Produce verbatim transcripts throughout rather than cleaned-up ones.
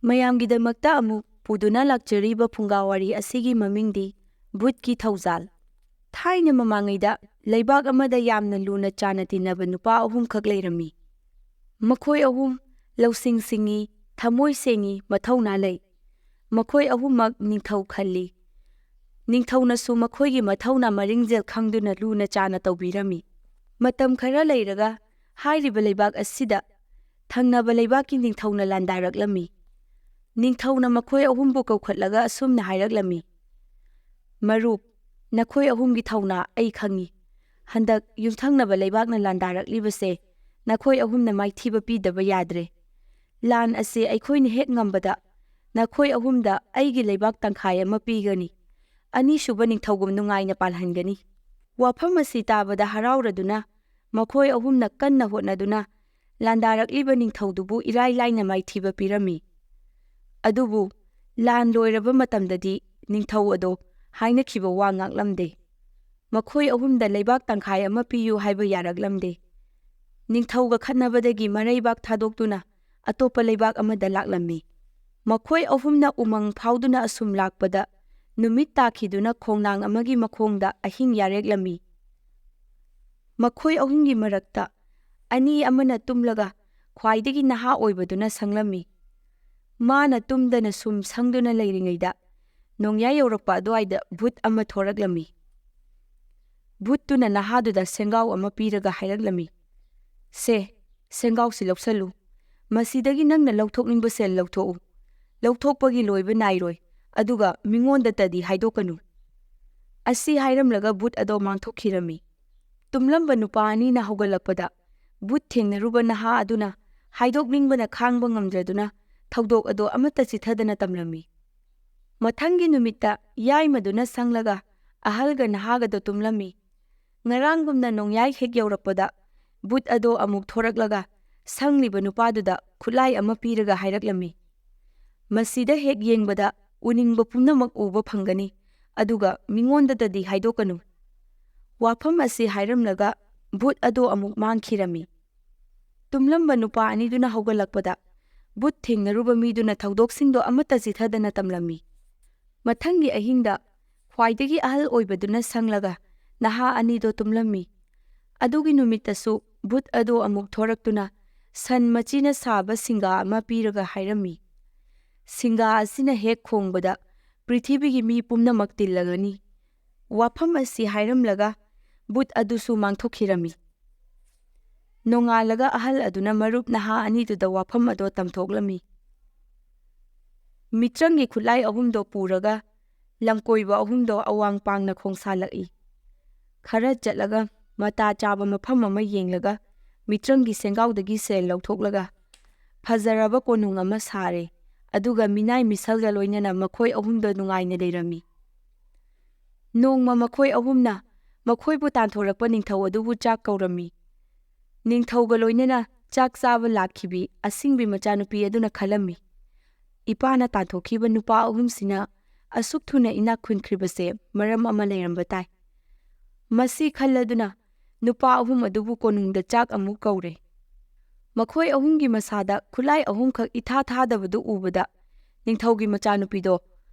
ꯃꯌꯥꯝꯒꯤꯗꯃꯛꯇ ꯑꯃꯨꯛ ꯄꯨꯗꯨꯅ ꯂꯥꯛꯆꯔꯤꯕ ꯐꯨꯡꯒꯥ ꯋꯥꯔꯤ ꯑꯁꯤꯒꯤ ꯃꯃꯤꯡꯗꯤ ꯚꯨꯠꯀꯤ ꯊꯧꯖꯥꯜ꯫ ꯊꯥꯏꯅ ꯃꯃꯥꯡꯉꯩꯗ ꯂꯩꯕꯥꯛ ꯑꯃꯗ ꯌꯥꯝꯅ ꯂꯨꯅ ꯆꯥꯅ ꯇꯤꯟꯅꯕ ꯅꯨꯄꯥ ꯑꯍꯨꯝꯈꯛ ꯂꯩꯔꯝꯃꯤ꯫ ꯃꯈꯣꯏ ꯑꯍꯨꯝ ꯂꯧꯁꯤꯡ ꯁꯤꯡꯉꯤ, ꯊꯃꯣꯏ ꯁꯦꯡꯉꯤ, ꯃꯊꯧꯅꯥ ꯂꯩ꯫ ꯃꯈꯣꯏ ꯑꯍꯨꯝꯃꯛ ꯅꯤꯡꯊꯧ ꯈꯜꯂꯤ꯫ ꯅꯤꯡꯊꯧꯅꯁꯨ ꯃꯈꯣꯏꯒꯤ ꯃꯊꯧꯅꯥ ꯃꯔꯤꯡꯖꯦꯜ ꯈꯪꯗꯨꯅ ꯂꯨꯅ ꯆꯥꯅ ꯇꯧꯕꯤꯔꯝꯃꯤ꯫ ꯃꯇꯝ ꯈꯔ ꯂꯩꯔꯒ ꯍꯥꯏꯔꯤꯕ ꯂꯩꯕꯥꯛ ꯑꯁꯤꯗ ꯊꯪꯅꯕ ꯂꯩꯕꯥꯛꯀꯤ ꯅꯤꯡꯊꯧꯅ ꯂꯥꯟꯗꯥꯔꯛꯂꯝꯃꯤ꯫ ꯅꯤꯡꯊꯧꯅ ꯃꯈꯣꯏ ꯑꯍꯨꯝꯕꯨ ꯀꯧꯈꯠꯂꯒ ꯑꯁꯨꯝꯅ ꯍꯥꯏꯔꯛꯂꯝꯃꯤ, "ꯃꯔꯨꯞ, ꯅꯈꯣꯏ ꯑꯍꯨꯝꯒꯤ ꯊꯧꯅꯥ ꯑꯩ ꯈꯪꯏ꯫ ꯍꯟꯗꯛ ꯌꯨꯝꯊꯪꯅꯕ ꯂꯩꯕꯥꯛꯅ ꯂꯥꯟꯗꯥꯔꯛꯂꯤꯕꯁꯦ ꯅꯈꯣꯏ ꯑꯍꯨꯝꯅ ꯃꯥꯏꯊꯤꯕ ꯄꯤꯗꯕ ꯌꯥꯗ꯭ꯔꯦ꯫ ꯂꯥꯟ ꯑꯁꯤ ꯑꯩꯈꯣꯏꯅ ꯍꯦꯛ ꯉꯝꯕꯗ ꯅꯈꯣꯏ ꯑꯍꯨꯝꯗ ꯑꯩꯒꯤ ꯂꯩꯕꯥꯛ ꯇꯪꯈꯥꯏ ꯑꯃ ꯄꯤꯒꯅꯤ꯫ ꯑꯅꯤꯁꯨꯕ ꯅꯤꯡꯊꯧꯕꯨ ꯅꯨꯡꯉꯥꯏꯅ ꯄꯥꯜꯍꯟꯒꯅꯤ꯫" ꯋꯥꯐꯝ ꯑꯁꯤ ꯇꯥꯕꯗ ꯍꯔꯥꯎꯔꯗꯨꯅ ꯃꯈꯣꯏ ꯑꯍꯨꯝꯅ ꯀꯟꯅ ꯍꯣꯠꯅꯗꯨꯅ ꯂꯥꯟꯗꯥꯔꯛꯂꯤꯕ ꯅꯤꯡꯊꯧꯗꯨꯕꯨ ꯏꯔꯥꯏ ꯂꯥꯏꯅ ꯃꯥꯏꯊꯤꯕ ꯄꯤꯔꯝꯃꯤ꯫ ꯑꯗꯨꯕꯨ ꯂꯥꯟ ꯂꯣꯏꯔꯕ ꯃꯇꯝꯗꯗꯤ ꯅꯤꯡꯊꯧ ꯑꯗꯣ ꯍꯥꯏꯅꯈꯤꯕ ꯋꯥ ꯉꯥꯛꯂꯝꯗꯦ꯫ ꯃꯈꯣꯏ ꯑꯍꯨꯝꯗ ꯂꯩꯕꯥꯛ ꯇꯪꯈꯥꯏ ꯑꯃ ꯄꯤꯌꯨ ꯍꯥꯏꯕ ꯌꯥꯔꯛꯂꯝꯗꯦ꯫ ꯅꯤꯡꯊꯧꯒ ꯈꯠꯅꯕꯗꯒꯤ ꯃꯔꯩꯕꯥꯛ ꯊꯥꯗꯣꯛꯇꯨꯅ ꯑꯇꯣꯞꯄ ꯂꯩꯕꯥꯛ ꯑꯃꯗ ꯂꯥꯛꯂꯝꯃꯤ꯫ ꯃꯈꯣꯏ ꯑꯍꯨꯝꯅ ꯎꯃꯪ ꯐꯥꯎꯗꯨꯅ ꯑꯁꯨꯝ ꯂꯥꯛꯄꯗ ꯅꯨꯃꯤꯠ ꯇꯥꯈꯤꯗꯨꯅ ꯈꯣꯡꯅꯥꯡ ꯑꯃꯒꯤ ꯃꯈꯣꯡꯗ ꯑꯍꯤꯡ ꯌꯥꯔꯦꯛꯂꯝꯃꯤ꯫ ꯃꯈꯣꯏ ꯑꯍꯨꯝꯒꯤ ꯃꯔꯛꯇ ꯑꯅꯤ ꯑꯃꯅ ꯇꯨꯝꯂꯒ ꯈ꯭ꯋꯥꯏꯗꯒꯤ ꯅꯍꯥ ꯑꯣꯏꯕꯗꯨꯅ ꯁꯪꯂꯝꯃꯤ꯫ ꯃꯥꯅ ꯇꯨꯝꯗꯅ ꯁꯨꯝ ꯁꯪꯗꯨꯅ ꯂꯩꯔꯤꯉꯩꯗ ꯅꯣꯡꯌꯥꯏ ꯌꯧꯔꯛꯄ ꯑꯗꯨꯋꯥꯏꯗ ꯚꯨꯠ ꯑꯃ ꯊꯣꯔꯛꯂꯝꯃꯤ꯫ ꯚꯨꯠꯇꯨꯅ ꯅꯍꯥꯗꯨꯗ ꯁꯦꯡꯒꯥꯎ ꯑꯃ ꯄꯤꯔꯒ ꯍꯥꯏꯔꯛꯂꯝꯃꯤ, "ꯁꯦ, ꯁꯦꯡꯒꯥꯎꯁꯤ ꯂꯧꯁꯜꯂꯨ꯫ ꯃꯁꯤꯗꯒꯤ ꯅꯪꯅ ꯂꯧꯊꯣꯛꯅꯤꯡꯕ ꯁꯦꯜ ꯂꯧꯊꯣꯛꯎ꯫ ꯂꯧꯊꯣꯛꯄꯒꯤ ꯂꯣꯏꯕ ꯅꯥꯏꯔꯣꯏ, ꯑꯗꯨꯒ ꯃꯤꯉꯣꯟꯗꯇꯗꯤ ꯍꯥꯏꯗꯣꯛꯀꯅꯨ꯫" ꯑꯁꯤ ꯍꯥꯏꯔꯝꯂꯒ ꯚꯨꯠ ꯑꯗꯣ ꯃꯥꯡꯊꯣꯛꯈꯤꯔꯝꯃꯤ꯫ ꯇꯨꯝꯂꯝꯕ ꯅꯨꯄꯥ ꯑꯅꯤꯅ ꯍꯧꯒꯠꯂꯛꯄꯗ ꯚꯨꯠ ꯊꯦꯡꯅꯔꯨꯕ ꯅꯍꯥ ꯑꯗꯨꯅ ꯍꯥꯏꯗꯣꯛꯅꯤꯡꯕꯅ ꯈꯥꯡꯕ ꯉꯝꯗ꯭ꯔꯗꯨꯅ ꯊꯧꯗꯣꯛ ꯑꯗꯣ ꯑꯃꯠꯇ ꯆꯤꯊꯗꯅ ꯇꯝꯂꯝꯃꯤ꯫ ꯃꯊꯪꯒꯤ ꯅꯨꯃꯤꯠꯇ ꯌꯥꯏꯃꯗꯨꯅ ꯁꯪꯂꯒ ꯑꯍꯜꯒ ꯅꯍꯥꯒꯗꯣ ꯇꯨꯝꯂꯝꯃꯤ꯫ ꯉꯔꯥꯡꯒꯨꯝꯅ ꯅꯣꯡꯌꯥꯏ ꯍꯦꯛ ꯌꯧꯔꯛꯄꯗ ꯚꯨꯠ ꯑꯗꯣ ꯑꯃꯨꯛ ꯊꯣꯔꯛꯂꯒ ꯁꯪꯂꯤꯕ ꯅꯨꯄꯥꯗꯨꯗ ꯈꯨꯠꯂꯥꯏ ꯑꯃ ꯄꯤꯔꯒ ꯍꯥꯏꯔꯛꯂꯝꯃꯤ, "ꯃꯁꯤꯗ ꯍꯦꯛ ꯌꯦꯡꯕꯗ ꯎꯅꯤꯡꯕ ꯄꯨꯝꯅꯃꯛ ꯎꯕ ꯐꯪꯒꯅꯤ, ꯑꯗꯨꯒ ꯃꯤꯉꯣꯟꯗꯇꯗꯤ ꯍꯥꯏꯗꯣꯛꯀꯅꯨ꯫" ꯋꯥꯐꯝ ꯑꯁꯤ ꯍꯥꯏꯔꯝꯂꯒ ꯚꯨꯠ ꯑꯗꯣ ꯑꯃꯨꯛ ꯃꯥꯡꯈꯤꯔꯝꯃꯤ꯫ ꯇꯨꯝꯂꯝꯕ ꯅꯨꯄꯥ ꯑꯅꯤꯗꯨꯅ ꯍꯧꯒꯠꯂꯛꯄꯗ ꯚꯨꯠ ꯊꯦꯡꯅꯔꯨꯕ ꯃꯤꯗꯨꯅ ꯊꯧꯗꯣꯛꯁꯤꯡꯗꯣ ꯑꯃꯠꯇ ꯆꯤꯊꯗꯅ ꯇꯝꯂꯝꯃꯤ꯫ ꯃꯊꯪꯒꯤ ꯑꯍꯤꯡꯗ ꯈ꯭ꯋꯥꯏꯗꯒꯤ ꯑꯍꯜ ꯑꯣꯏꯕꯗꯨꯅ ꯁꯪꯂꯒ ꯅꯍꯥ ꯑꯅꯤꯗꯣ ꯇꯨꯝꯂꯝꯃꯤ꯫ ꯑꯗꯨꯒꯤ ꯅꯨꯃꯤꯠꯇꯁꯨ ꯚꯨꯠ ꯑꯗꯨ ꯑꯃꯨꯛ ꯊꯣꯔꯛꯇꯨꯅ ꯁꯟ ꯃꯆꯤꯅ ꯁꯥꯕ ꯁꯤꯡꯒꯥ ꯑꯃ ꯄꯤꯔꯒ ꯍꯥꯏꯔꯝꯃꯤ, "ꯁꯤꯡꯒꯥ ꯑꯁꯤꯅ ꯍꯦꯛ ꯈꯣꯡꯕꯗ ꯄ꯭ꯔꯤꯊꯤꯕꯤꯒꯤ ꯃꯤ ꯄꯨꯝꯅꯃꯛ ꯇꯤꯜꯂꯒꯅꯤ"꯫ ꯋꯥꯐꯝ ꯑꯁꯤ ꯍꯥꯏꯔꯝꯂꯒ ꯚꯨꯠ ꯑꯗꯨꯁꯨ ꯃꯥꯡꯊꯣꯛꯈꯤꯔꯝꯃꯤ꯫ ꯅꯣꯡꯉꯥꯜꯂꯒ ꯑꯍꯜ ꯑꯗꯨꯅ ꯃꯔꯨꯞ ꯅꯍꯥ ꯑꯅꯤꯗꯨꯗ ꯋꯥꯐꯝ ꯑꯗꯣ ꯇꯝꯊꯣꯛꯂꯝꯃꯤ꯫ ꯃꯤꯇ꯭ꯔꯪꯒꯤ ꯈꯨꯠꯂꯥꯏ ꯑꯍꯨꯝꯗꯣ ꯄꯨꯔꯒ ꯂꯝꯀꯣꯏꯕ ꯑꯍꯨꯝꯗꯣ ꯑꯋꯥꯡ ꯄꯥꯡꯅ ꯈꯣꯡꯁꯥꯜꯂꯛꯏ꯫ ꯈꯔ ꯆꯠꯂꯒ ꯃꯇꯥ ꯆꯥꯕ ꯃꯐꯝ ꯑꯃ ꯌꯦꯡꯂꯒ ꯃꯤꯇ꯭ꯔꯪꯒꯤ ꯁꯦꯡꯒꯥꯎꯗꯒꯤ ꯁꯦꯜ ꯂꯧꯊꯣꯛꯂꯒ ꯐꯖꯔꯕ ꯀꯣꯅꯨꯡ ꯑꯃ ꯁꯥꯔꯦ꯫ ꯑꯗꯨꯒ ꯃꯤꯅꯥꯏ ꯃꯤꯁꯜꯒ ꯂꯣꯏꯅꯅ ꯃꯈꯣꯏ ꯑꯍꯨꯝꯗꯣ ꯅꯨꯡꯉꯥꯏꯅ ꯂꯩꯔꯝꯃꯤ꯫ ꯅꯣꯡꯃ ꯃꯈꯣꯏ ꯑꯍꯨꯝꯅ ꯃꯈꯣꯏꯕꯨ ꯇꯥꯟꯊꯣꯔꯛꯄ ꯅꯤꯡꯊꯧ ꯑꯗꯨꯕꯨ ꯆꯥꯛ ꯀꯧꯔꯝꯃꯤ꯫ ꯅꯤꯡꯊꯧꯒ ꯂꯣꯏꯅꯅ ꯆꯥꯛ ꯆꯥꯕ ꯂꯥꯛꯈꯤꯕꯤ ꯑꯁꯤꯡꯕꯤ ꯃꯆꯥꯅꯨꯄꯤ ꯑꯗꯨꯅ ꯈꯜꯂꯝꯃꯤ, "ꯏꯄꯥꯅ ꯇꯥꯟꯊꯣꯛꯈꯤꯕ ꯅꯨꯄꯥ ꯑꯍꯨꯝꯁꯤꯅ ꯑꯁꯨꯛ ꯊꯨꯅ ꯏꯅꯥꯛ ꯈꯨꯟꯈ꯭ꯔꯤꯕꯁꯦ ꯃꯔꯝ ꯑꯃ ꯂꯩꯔꯝꯕ ꯇꯥꯏ"꯫ ꯃꯁꯤ ꯈꯜꯂꯗꯨꯅ ꯅꯨꯄꯥ ꯑꯍꯨꯝ ꯑꯗꯨꯕꯨ ꯀꯣꯅꯨꯡꯗ ꯆꯥꯛ ꯑꯃꯨꯛ ꯀꯧꯔꯦ꯫ ꯃꯈꯣꯏ ꯑꯍꯨꯝꯒꯤ ꯃꯁꯥꯗ ꯈꯨꯠꯂꯥꯏ ꯑꯍꯨꯝꯈꯛ ꯏꯊꯥ ꯊꯥꯗꯕꯗꯨ ꯎꯕꯗ ꯅꯤꯡꯊꯧꯒꯤ ꯃꯆꯥꯅꯨꯄꯤꯗꯣ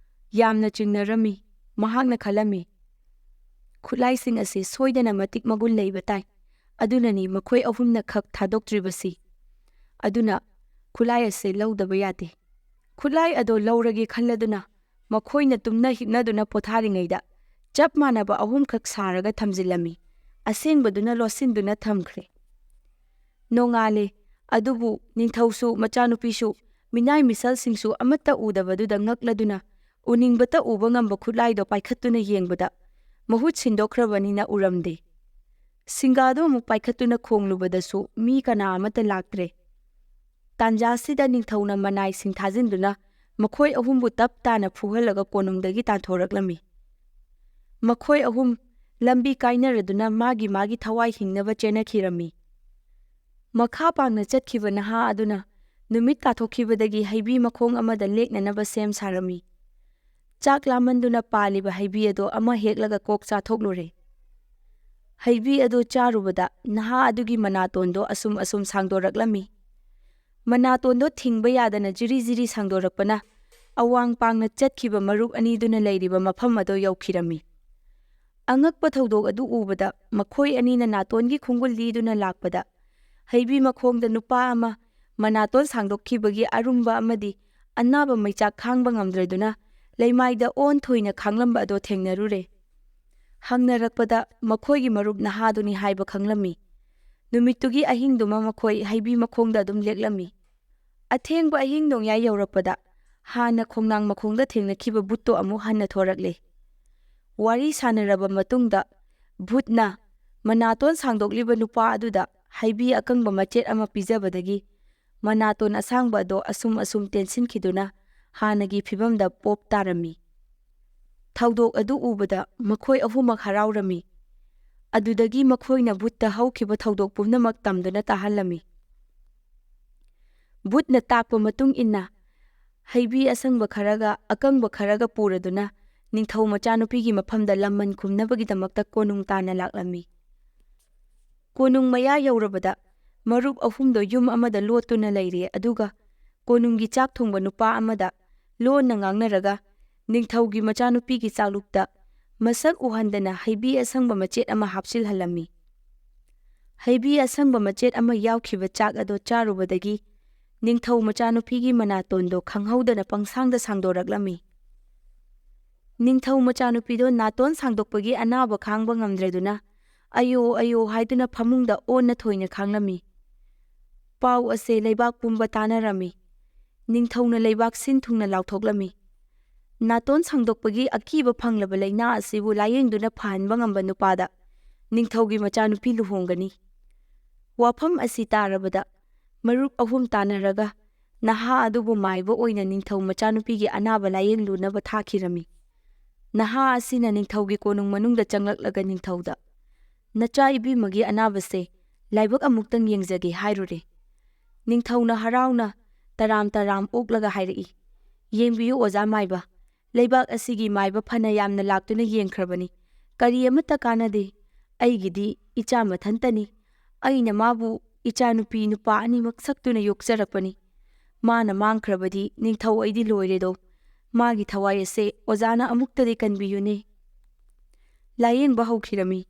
ꯌꯥꯝꯅ ꯆꯤꯡꯅꯔꯝꯃꯤ꯫ ꯃꯍꯥꯛꯅ ꯈꯜꯂꯝꯃꯤ, "ꯈꯨꯠꯂꯥꯏꯁꯤꯡ ꯑꯁꯤ ꯁꯣꯏꯗꯅ ꯃꯇꯤꯛ ꯃꯒꯨꯟ ꯂꯩꯕ ꯇꯥꯏ, ꯑꯗꯨꯅꯅꯤ ꯃꯈꯣꯏ ꯑꯍꯨꯝꯅ ꯈꯛ ꯊꯥꯗꯣꯛꯇ꯭ꯔꯤꯕꯁꯤ꯫ ꯑꯗꯨꯅ ꯈꯨꯠꯂꯥꯏ ꯑꯁꯤ ꯂꯧꯗꯕ ꯌꯥꯗꯦ"꯫ ꯈꯨꯠꯂꯥꯏ ꯑꯗꯣ ꯂꯧꯔꯒꯦ ꯈꯜꯂꯗꯨꯅ ꯃꯈꯣꯏꯅ ꯇꯨꯝꯅ ꯍꯤꯞꯅꯗꯨꯅ ꯄꯣꯊꯥꯔꯤꯉꯩꯗ ꯆꯞ ꯃꯥꯟꯅꯕ ꯑꯍꯨꯝꯈꯛ ꯁꯥꯔꯒ ꯊꯝꯖꯤꯜꯂꯝꯃꯤ꯫ ꯑꯁꯦꯡꯕꯗꯨꯅ ꯂꯣꯠꯁꯤꯟꯗꯨꯅ ꯊꯝꯈ꯭ꯔꯦ꯫ ꯅꯣꯡꯉꯥꯜꯂꯦ, ꯑꯗꯨꯕꯨ ꯅꯤꯡꯊꯧꯁꯨ ꯃꯆꯥꯅꯨꯄꯤꯁꯨ ꯃꯤꯅꯥꯏ ꯃꯤꯁꯜꯁꯤꯡꯁꯨ ꯑꯃꯠꯇ ꯎꯗꯕꯗꯨꯗ ꯉꯛꯂꯗꯨꯅ ꯎꯅꯤꯡꯕꯇ ꯎꯕ ꯉꯝꯕ ꯈꯨꯠꯂꯥꯏꯗꯣ ꯄꯥꯏꯈꯠꯇꯨꯅ ꯌꯦꯡꯕꯗ ꯃꯍꯨꯠ ꯁꯤꯟꯗꯣꯛꯈ꯭ꯔꯕꯅꯤꯅ ꯎꯔꯝꯗꯦ꯫ ꯁꯤꯡꯒꯥꯗꯨ ꯑꯃꯨꯛ ꯄꯥꯏꯈꯠꯇꯨꯅ ꯈꯣꯡꯂꯨꯕꯗꯁꯨ ꯃꯤ ꯀꯅꯥ ꯑꯃꯠꯇ ꯂꯥꯛꯇ꯭ꯔꯦ꯫ ꯇꯥꯟꯖꯥꯁꯤꯗ ꯅꯤꯡꯊꯧꯅ ꯃꯅꯥꯏꯁꯤꯡ ꯊꯥꯖꯤꯟꯗꯨꯅ ꯃꯈꯣꯏ ꯑꯍꯨꯝꯕꯨ ꯇꯞ ꯇꯥꯅ ꯐꯨꯍꯜꯂꯒ ꯀꯣꯅꯨꯡꯗꯒꯤ ꯇꯥꯟꯊꯣꯔꯛꯂꯝꯃꯤ꯫ ꯃꯈꯣꯏ ꯑꯍꯨꯝ ꯂꯝꯕꯤ ꯀꯥꯏꯅꯔꯗꯨꯅ ꯃꯥꯒꯤ ꯃꯥꯒꯤ ꯊꯋꯥꯏ ꯍꯤꯡꯅꯕ ꯆꯦꯟꯅꯈꯤꯔꯝꯃꯤ꯫ ꯃꯈꯥ ꯄꯥꯡꯅ ꯆꯠꯈꯤꯕ ꯅꯍꯥ ꯑꯗꯨꯅ ꯅꯨꯃꯤꯠ ꯇꯥꯊꯣꯛꯈꯤꯕꯗꯒꯤ ꯍꯩꯕꯤ ꯃꯈꯣꯡ ꯑꯃꯗ ꯂꯦꯛꯅꯅꯕ ꯁꯦꯝ ꯁꯥꯔꯝꯃꯤ꯫ ꯆꯥꯛ ꯂꯥꯝꯃꯟꯗꯨꯅ ꯄꯥꯜꯂꯤꯕ ꯍꯩꯕꯤ ꯑꯗꯨ ꯑꯃ ꯍꯦꯛꯂꯒ ꯀꯣꯛ ꯆꯥꯊꯣꯛꯂꯨꯔꯦ꯫ ꯍꯩꯕꯤ ꯑꯗꯨ ꯆꯥꯔꯨꯕꯗ ꯅꯍꯥ ꯑꯗꯨꯒꯤ ꯃꯅꯥꯇꯣꯟꯗꯣ ꯑꯁꯨꯝ ꯑꯁꯨꯝ ꯁꯥꯡꯗꯣꯔꯛꯂꯝꯃꯤ꯫ ꯃꯅꯥꯇꯣꯟꯗꯣ ꯊꯤꯡꯕ ꯌꯥꯗꯅ ꯖꯤꯔꯤ ꯖꯤꯔꯤ ꯁꯥꯡꯗꯣꯔꯛꯄꯅ ꯑꯋꯥꯡ ꯄꯥꯡꯅ ꯆꯠꯈꯤꯕ ꯃꯔꯨꯞ ꯑꯅꯤꯗꯨꯅ ꯂꯩꯔꯤꯕ ꯃꯐꯝ ꯑꯗꯣ ꯌꯧꯈꯤꯔꯝꯃꯤ꯫ ꯑꯉꯛꯄ ꯊꯧꯗꯣꯛ ꯑꯗꯨ ꯎꯕꯗ ꯃꯈꯣꯏ ꯑꯅꯤꯅ ꯅꯥꯇꯣꯟꯒꯤ ꯈꯣꯡꯒꯨꯜ ꯂꯤꯗꯨꯅ ꯂꯥꯛꯄꯗ, ꯍꯩꯕꯤ ꯃꯈꯣꯡꯗ ꯅꯨꯄꯥ ꯑꯃ ꯃꯅꯥꯇꯣꯟ ꯁꯥꯡꯗꯣꯛꯈꯤꯕꯒꯤ ꯑꯔꯨꯝꯕ ꯑꯃꯗꯤ ꯑꯅꯥꯕ ꯃꯩꯆꯥꯛ ꯈꯥꯡꯕ ꯉꯝꯗ꯭ꯔꯗꯨꯅ ꯂꯩꯃꯥꯏꯗ ꯑꯣꯟ ꯊꯣꯏꯅ ꯈꯥꯡꯂꯝꯕ ꯑꯗꯣ ꯊꯦꯡꯅꯔꯨꯔꯦ꯫ ꯍꯪꯅꯔꯛꯄꯗ ꯃꯈꯣꯏꯒꯤ ꯃꯔꯨꯞ ꯅꯍꯥꯗꯨꯅꯤ ꯍꯥꯏꯕ ꯈꯪꯂꯝꯃꯤ꯫ ꯅꯨꯃꯤꯠꯇꯨꯒꯤ ꯑꯍꯤꯡꯗꯨꯃ ꯃꯈꯣꯏ ꯍꯩꯕꯤ ꯃꯈꯣꯡꯗ ꯑꯗꯨꯝ ꯂꯦꯛꯂꯝꯃꯤ꯫ ꯑꯊꯦꯡꯕ ꯑꯍꯤꯡ ꯅꯣꯡꯌꯥꯏ ꯌꯧꯔꯛꯄꯗ ꯍꯥꯟꯅ ꯈꯣꯡꯅꯥꯡ ꯃꯈꯣꯡꯗ ꯊꯦꯡꯅꯈꯤꯕ ꯚꯨꯠꯇꯣ ꯑꯃꯨꯛ ꯍꯟꯅ ꯊꯣꯔꯛꯂꯦ꯫ ꯋꯥꯔꯤ ꯁꯥꯟꯅꯔꯕ ꯃꯇꯨꯡꯗ ꯚꯨꯠꯅ ꯃꯅꯥꯇꯣꯟ ꯁꯥꯡꯗꯣꯛꯂꯤꯕ ꯅꯨꯄꯥ ꯑꯗꯨꯗ ꯍꯩꯕꯤ ꯑꯀꯪꯕ ꯃꯆꯦꯠ ꯑꯃ ꯄꯤꯖꯕꯗꯒꯤ ꯃꯅꯥꯇꯣꯟ ꯑꯁꯥꯡꯕ ꯑꯗꯣ ꯑꯁꯨꯝ ꯑꯁꯨꯝ ꯇꯦꯟꯁꯤꯟꯈꯤꯗꯨꯅ ꯍꯥꯟꯅꯒꯤ ꯐꯤꯕꯝꯗ ꯄꯣꯞ ꯇꯥꯔꯝꯃꯤ꯫ ꯊꯧꯗꯣꯛ ꯑꯗꯨ ꯎꯕꯗ ꯃꯈꯣꯏ ꯑꯍꯨꯝꯃꯛ ꯍꯔꯥꯎꯔꯝꯃꯤ꯫ ꯑꯗꯨꯗꯒꯤ ꯃꯈꯣꯏꯅ ꯚꯨꯠꯇ ꯍꯧꯈꯤꯕ ꯊꯧꯗꯣꯛ ꯄꯨꯝꯅꯃꯛ ꯇꯝꯗꯨꯅ ꯇꯥꯍꯜꯂꯝꯃꯤ꯫ ꯚꯨꯠꯅ ꯇꯥꯛꯄ ꯃꯇꯨꯡ ꯏꯟꯅ ꯍꯩꯕꯤ ꯑꯁꯪꯕ ꯈꯔꯒ ꯑꯀꯪꯕ ꯈꯔꯒ ꯄꯨꯔꯗꯨꯅ ꯅꯤꯡꯊꯧ ꯃꯆꯥꯅꯨꯄꯤꯒꯤ ꯃꯐꯝꯗ ꯂꯃꯟ ꯈꯨꯝꯅꯕꯒꯤꯗꯃꯛꯇ ꯀꯣꯅꯨꯡ ꯇꯥꯟꯅ ꯂꯥꯛꯂꯝꯃꯤ꯫ ꯀꯣꯅꯨꯡ ꯃꯌꯥ ꯌꯧꯔꯕꯗ ꯃꯔꯨꯞ ꯑꯍꯨꯝꯗꯣ ꯌꯨꯝ ꯑꯃꯗ ꯂꯣꯠꯇꯨꯅ ꯂꯩꯔꯦ, ꯑꯗꯨꯒ ꯀꯣꯅꯨꯡꯒꯤ ꯆꯥꯛ ꯊꯣꯡꯕ ꯅꯨꯄꯥ ꯑꯃꯗ ꯂꯣꯟꯅ ꯉꯥꯡꯅꯔꯒ ꯅꯤꯡꯊꯧꯒꯤ ꯃꯆꯥꯅꯨꯄꯤꯒꯤ ꯆꯥꯛꯂꯨꯛꯇ ꯃꯁꯛ ꯎꯍꯟꯗꯅ ꯍꯩꯕꯤ ꯑꯁꯪꯕ ꯃꯆꯦꯠ ꯑꯃ ꯍꯥꯞꯆꯤꯜꯍꯜꯂꯝꯃꯤ꯫ ꯍꯩꯕꯤ ꯑꯁꯪꯕ ꯃꯆꯦꯠ ꯑꯃ ꯌꯥꯎꯈꯤꯕ ꯆꯥꯛ ꯑꯗꯣ ꯆꯥꯔꯨꯕꯗꯒꯤ ꯅꯤꯡꯊꯧ ꯃꯆꯥꯅꯨꯄꯤꯒꯤ ꯃꯅꯥꯇꯣꯟꯗꯣ ꯈꯪꯍꯧꯗꯅ ꯄꯪꯁꯥꯡꯗ ꯁꯥꯡꯗꯣꯔꯛꯂꯝꯃꯤ꯫ ꯅꯤꯡꯊꯧ ꯃꯆꯥꯅꯨꯄꯤꯗꯣ ꯅꯥꯇꯣꯟ ꯁꯥꯡꯗꯣꯛꯄꯒꯤ ꯑꯅꯥꯕ ꯈꯥꯡꯕ ꯉꯝꯗ꯭ꯔꯗꯨꯅ "ꯑꯌꯣ, ꯑꯌꯣ" ꯍꯥꯏꯗꯨꯅ ꯐꯃꯨꯡꯗ ꯑꯣꯟꯅ ꯊꯣꯏꯅ ꯈꯥꯡꯂꯝꯃꯤ꯫ ꯄꯥꯎ ꯑꯁꯦ ꯂꯩꯕꯥꯛ ꯄꯨꯝꯕ ꯇꯥꯅꯔꯝꯃꯤ꯫ ꯅꯤꯡꯊꯧꯅ ꯂꯩꯕꯥꯛ ꯁꯤꯟ ꯊꯨꯡꯅ ꯂꯥꯎꯊꯣꯛꯂꯝꯃꯤ꯫ ꯅꯥꯇꯣꯟ ꯁꯥꯡꯗꯣꯛꯄꯒꯤ ꯑꯀꯤꯕ ꯐꯪꯂꯕ ꯂꯥꯏꯅꯥ ꯑꯁꯤꯕꯨ ꯂꯥꯌꯦꯡꯗꯨꯅ ꯐꯍꯟꯕ ꯉꯝꯕ ꯅꯨꯄꯥꯗ ꯅꯤꯡꯊꯧꯒꯤ ꯃꯆꯥꯅꯨꯄꯤ ꯂꯨꯍꯣꯡꯒꯅꯤ꯫ ꯋꯥꯐꯝ ꯑꯁꯤ ꯇꯥꯔꯕꯗ ꯃꯔꯨꯞ ꯑꯍꯨꯝ ꯇꯥꯟꯅꯔꯒ ꯅꯍꯥ ꯑꯗꯨꯕꯨ ꯃꯥꯏꯕ ꯑꯣꯏꯅ ꯅꯤꯡꯊꯧ ꯃꯆꯥꯅꯨꯄꯤꯒꯤ ꯑꯅꯥꯕ ꯂꯥꯌꯦꯡꯂꯨꯅꯕ ꯊꯥꯈꯤꯔꯝꯃꯤ꯫ ꯅꯍꯥ ꯑꯁꯤꯅ ꯅꯤꯡꯊꯧꯒꯤ ꯀꯣꯅꯨꯡ ꯃꯅꯨꯡꯗ ꯆꯪꯂꯛꯂꯒ ꯅꯤꯡꯊꯧꯗ, "ꯅꯆꯥ ꯏꯕꯦꯝꯃꯒꯤ ꯑꯅꯥꯕꯁꯦ ꯂꯥꯏꯕꯛ ꯑꯃꯨꯛꯇꯪ ꯌꯦꯡꯖꯒꯦ" ꯍꯥꯏꯔꯨꯔꯦ꯫ ꯅꯤꯡꯊꯧꯅ ꯍꯔꯥꯎꯅ ꯇꯔꯥꯝ ꯇꯔꯥꯝ ꯑꯣꯛꯂꯒ ꯍꯥꯏꯔꯛꯏ, "ꯌꯦꯡꯕꯤꯌꯨ ꯑꯣꯖꯥ ꯃꯥꯏꯕ, ꯂꯩꯕꯥꯛ ꯑꯁꯤꯒꯤ ꯃꯥꯏꯕ ꯐꯅ ꯌꯥꯝꯅ ꯂꯥꯛꯇꯨꯅ ꯌꯦꯡꯈ꯭ꯔꯕꯅꯤ, ꯀꯔꯤ ꯑꯃꯠꯇ ꯀꯥꯟꯅꯗꯦ꯫ ꯑꯩꯒꯤꯗꯤ ꯏꯆꯥ ꯃꯊꯟꯇꯅꯤ꯫ ꯑꯩꯅ ꯃꯥꯕꯨ ꯏꯆꯥꯅꯨꯄꯤ ꯅꯨꯄꯥ ꯑꯅꯤꯃꯛ ꯁꯛꯇꯨꯅ ꯌꯣꯛꯆꯔꯛꯄꯅꯤ꯫ ꯃꯥꯅ ꯃꯥꯡꯈ꯭ꯔꯕꯗꯤ ꯅꯤꯡꯊꯧ ꯑꯩꯗꯤ ꯂꯣꯏꯔꯦꯗꯣ꯫ ꯃꯥꯒꯤ ꯊꯋꯥꯏ ꯑꯁꯦ ꯑꯣꯖꯥꯅ ꯑꯃꯨꯛꯇꯗꯤ ꯀꯟꯕꯤꯌꯨꯅꯦ꯫ ꯂꯥꯌꯦꯡꯕ ꯍꯧꯈꯤꯔꯝꯃꯤ꯫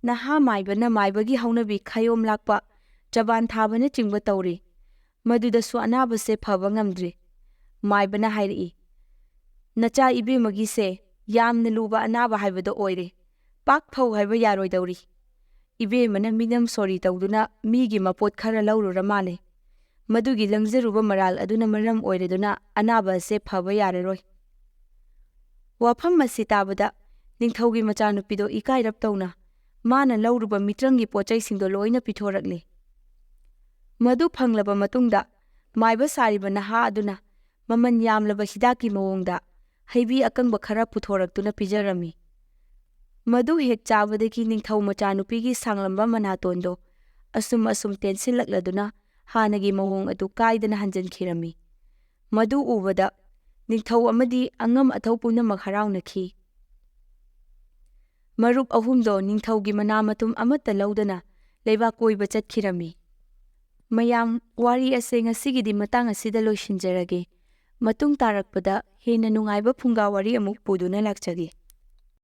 ꯅꯍꯥ ꯃꯥꯏꯕꯅ ꯃꯥꯏꯕꯒꯤ ꯍꯧꯅꯕꯤ ꯈꯥꯌꯣꯝ ꯂꯥꯛꯄ, ꯆꯕꯥꯟ ꯊꯥꯕꯅꯆꯤꯡꯕ ꯇꯧꯔꯤ꯫ ꯃꯗꯨꯗꯁꯨ ꯑꯅꯥꯕꯁꯦ ꯐꯕ ꯉꯝꯗ꯭ꯔꯤ꯫ ꯃꯥꯏꯕꯅ ꯍꯥꯏꯔꯛꯏ, "ꯅꯆꯥ ꯏꯕꯦꯝꯃꯒꯤꯁꯦ ꯌꯥꯝꯅ ꯂꯨꯕ ꯑꯅꯥꯕ ꯍꯥꯏꯕꯗꯣ ꯑꯣꯏꯔꯦ꯫ ꯄꯥꯛ ꯐꯧ ꯍꯥꯏꯕ ꯌꯥꯔꯣꯏꯗꯧꯔꯤ꯫ ꯏꯕꯦꯝꯃꯅ ꯃꯤꯅꯝ ꯁꯣꯔꯤ ꯇꯧꯗꯨꯅ ꯃꯤꯒꯤ ꯃꯄꯣꯠ ꯈꯔ ꯂꯧꯔꯨꯔ ꯃꯥꯜꯂꯦ꯫ ꯃꯗꯨꯒꯤ ꯂꯪꯖꯔꯨꯕ ꯃꯔꯥꯜ ꯑꯗꯨꯅ ꯃꯔꯝ ꯑꯣꯏꯔꯗꯨꯅ ꯑꯅꯥꯕ ꯑꯁꯦ ꯐꯕ ꯌꯥꯔꯔꯣꯏ"꯫ ꯋꯥꯐꯝ ꯑꯁꯤ ꯇꯥꯕꯗ ꯅꯤꯡꯊꯧꯒꯤ ꯃꯆꯥꯅꯨꯄꯤꯗꯣ ꯏꯀꯥꯏꯔꯞ ꯇꯧꯅ ꯃꯥꯅ ꯂꯧꯔꯨꯕ ꯃꯤꯇ꯭ꯔꯪꯒꯤ ꯄꯣꯠꯆꯩꯁꯤꯡꯗꯣ ꯂꯣꯏꯅ ꯄꯤꯊꯣꯔꯛꯂꯦ꯫ ꯃꯗꯨ ꯐꯪꯂꯕ ꯃꯇꯨꯡꯗ ꯃꯥꯏꯕ ꯁꯥꯔꯤꯕ ꯅꯍꯥ ꯑꯗꯨꯅ ꯃꯃꯜ ꯌꯥꯝꯂꯕ ꯍꯤꯗꯥꯛꯀꯤ ꯃꯑꯣꯡꯗ ꯍꯩꯕꯤ ꯑꯀꯪꯕ ꯈꯔ ꯄꯨꯊꯣꯔꯛꯇꯨꯅ ꯄꯤꯖꯔꯝꯃꯤ꯫ ꯃꯗꯨ ꯍꯦꯛ ꯆꯥꯕꯗꯒꯤ ꯅꯤꯡꯊꯧ ꯃꯆꯥꯅꯨꯄꯤꯒꯤ ꯁꯥꯡꯂꯝꯕ ꯃꯅꯥꯇꯣꯟꯗꯣ ꯑꯁꯨꯝ ꯑꯁꯨꯝ ꯇꯦꯟꯁꯤꯜꯂꯛꯂꯗꯨꯅ ꯍꯥꯟꯅꯒꯤ ꯃꯑꯣꯡ ꯑꯗꯨ ꯀꯥꯏꯗꯅ ꯍꯟꯖꯤꯟꯈꯤꯔꯝꯃꯤ꯫ ꯃꯗꯨ ꯎꯕꯗ ꯅꯤꯡꯊꯧ ꯑꯃꯗꯤ ꯑꯉꯝ ꯑꯊꯧ ꯄꯨꯝꯅꯃꯛ ꯍꯔꯥꯎꯅꯈꯤ꯫ ꯃꯔꯨꯞ ꯑꯍꯨꯝꯗꯣ ꯅꯤꯡꯊꯧꯒꯤ ꯃꯅꯥ ꯃꯇꯨꯝ ꯑꯃꯠꯇ ꯂꯧꯗꯅ ꯂꯩꯕꯥꯛ ꯀꯣꯏꯕ ꯆꯠꯈꯤꯔꯝꯃꯤ꯫ ꯃꯌꯥꯝ, ꯋꯥꯔꯤ ꯑꯁꯦ ꯉꯁꯤꯒꯤꯗꯤ ꯃꯇꯥꯡ ꯑꯁꯤꯗ ꯂꯣꯏꯁꯤꯟꯖꯔꯒꯦ꯫ ꯃꯇꯨꯡ ꯇꯥꯔꯛꯄꯗ ꯍꯦꯟꯅ ꯅꯨꯡꯉꯥꯏꯕ ꯐꯨꯡꯒꯥ ꯋꯥꯔꯤ ꯑꯃꯨꯛ ꯄꯨꯗꯨꯅ ꯂꯥꯛꯆꯒꯦ꯫